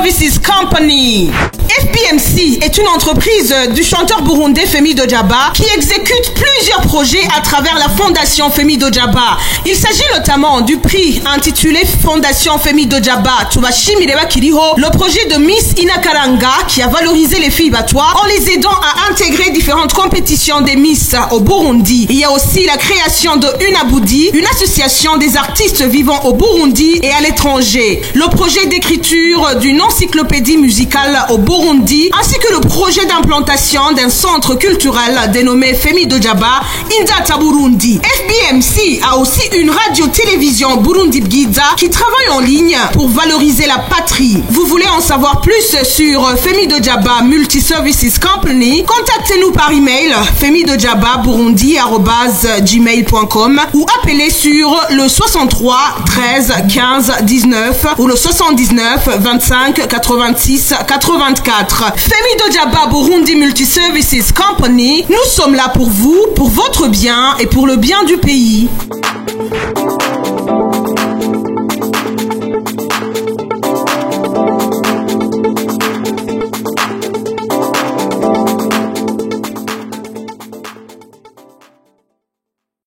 Multiservices Company. FBMC est une entreprise du chanteur burundais Femi Dojaba qui exécute plusieurs projets à travers la fondation Femi Dojaba. Il s'agit notamment du prix intitulé Fondation Femi Dojaba Tubashimire Bakiriho, le projet de Miss Inakaranga qui a valorisé les filles batwa en les aidant à intégrer différentes compétitions des Miss au Burundi. Il y a aussi la création de Unaboudi, une association des artistes vivant au Burundi et à l'étranger. Le projet d'écriture d'une encyclopédie musicale au Burundi, ainsi que le projet d'implantation d'un centre culturel dénommé Femi Dojaba Indata Burundi. FBMC a aussi une radio-télévision Burundi Bwiza qui travaille en ligne pour valoriser la patrie. Vous voulez en savoir plus sur Femi Dojaba Multiservices Company? Contactez-nous par email femidojababurundi@gmail.com ou appelez sur le 63 13 15 19 ou le 79 25 86 84. Femi Dojaba Burundi Multiservices Company, nous sommes là pour vous, pour votre bien et pour le bien du pays.